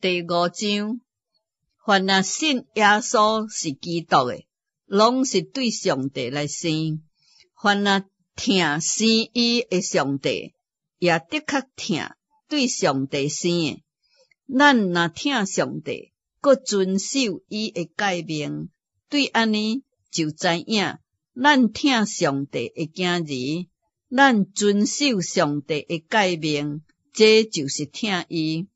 第五章，凡若信耶穌是基督的，攏是對上帝來生；凡若疼生伊的上帝，也的確疼對上帝生的。咱若疼上帝，閣遵守伊的誡命，對按呢就知影，咱疼上帝的囝兒，咱遵守上帝的誡命，這就是疼伊。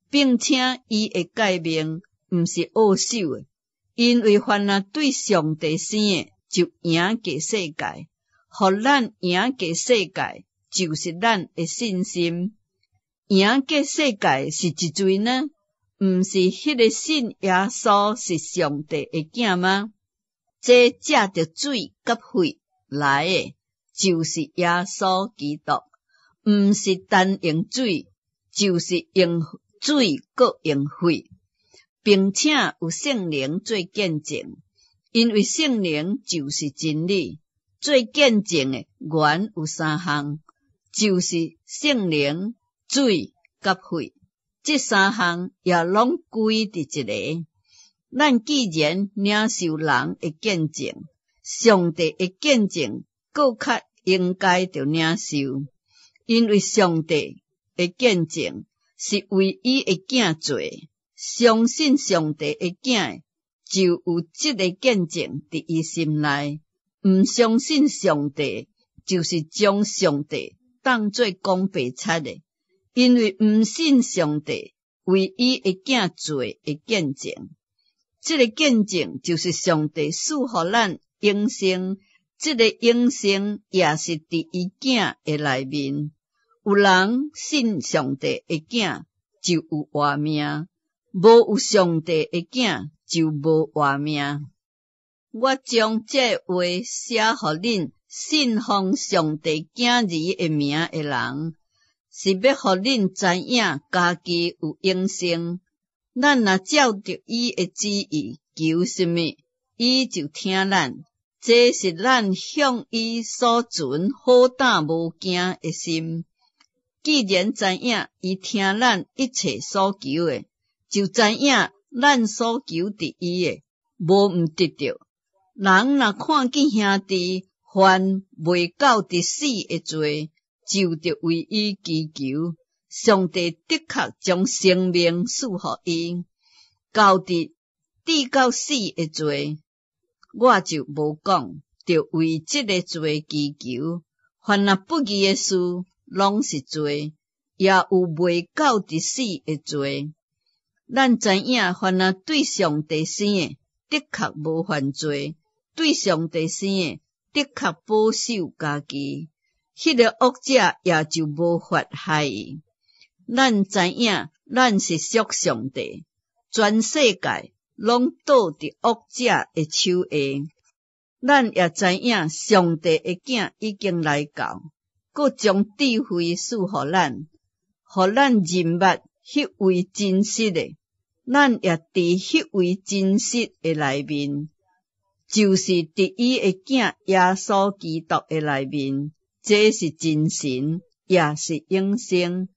並且伊的誡命毋是惡守的，因為凡若對上帝生的，就贏過世界。予咱贏過世界，就是咱的信心。贏過世界是一罪呢？毋是彼个信耶穌是上帝的囝嗎？這藉著水佮血來的，就是耶穌基督，毋是單用水，就是用水閣用血，並且有聖靈做見證，因為聖靈就是真理。做見證的原有三項，就是聖靈、水佮血，這三項也攏歸佇一个。咱既然領受人的見證，上帝的見證閣較應該著領受，因為上帝的見證是為伊的囝做的，相信上帝的囝，就有這个見證佇伊心內；毋相信上帝，就是將上帝當做講白賊的，因為毋信上帝為伊的囝做的見證。這个見證就是上帝賜予咱永生，這個永生也是佇伊囝的內面。有人信上帝的囝，就有活命；無有上帝的囝，就無活命。我將這話寫予恁信奉上帝囝兒的名的人，是欲予恁知影家己有永生。咱若照著伊的旨意求啥物，伊就聽咱。這是咱向伊所存好膽無驚的心。既然知影伊聽咱一切所求的，就知影咱所求佇伊的，無毋得著。人若看見兄弟犯袂到佇死的罪，就著為伊祈求，上帝的確將生命賜予伊。到佇至到死的罪，我就無講，著為這个罪祈求。凡若不義的事，攏是罪，也有袂到佇死的罪。咱知影，凡若對上帝生的，的確無犯罪；對上帝生的，的確保守家己，彼个惡者也就無法害伊。咱知影，咱是屬上帝，全世界攏倒佇惡者的手下。咱也知影，上帝的囝已經來到，閣將智慧賜予咱，予咱認捌彼位真實的。咱也佇彼位真實的內面，就是佇伊的囝耶穌基督的內面，這是真神，也是永生。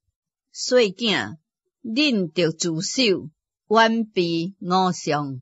細囝，恁著自守，遠避偶像。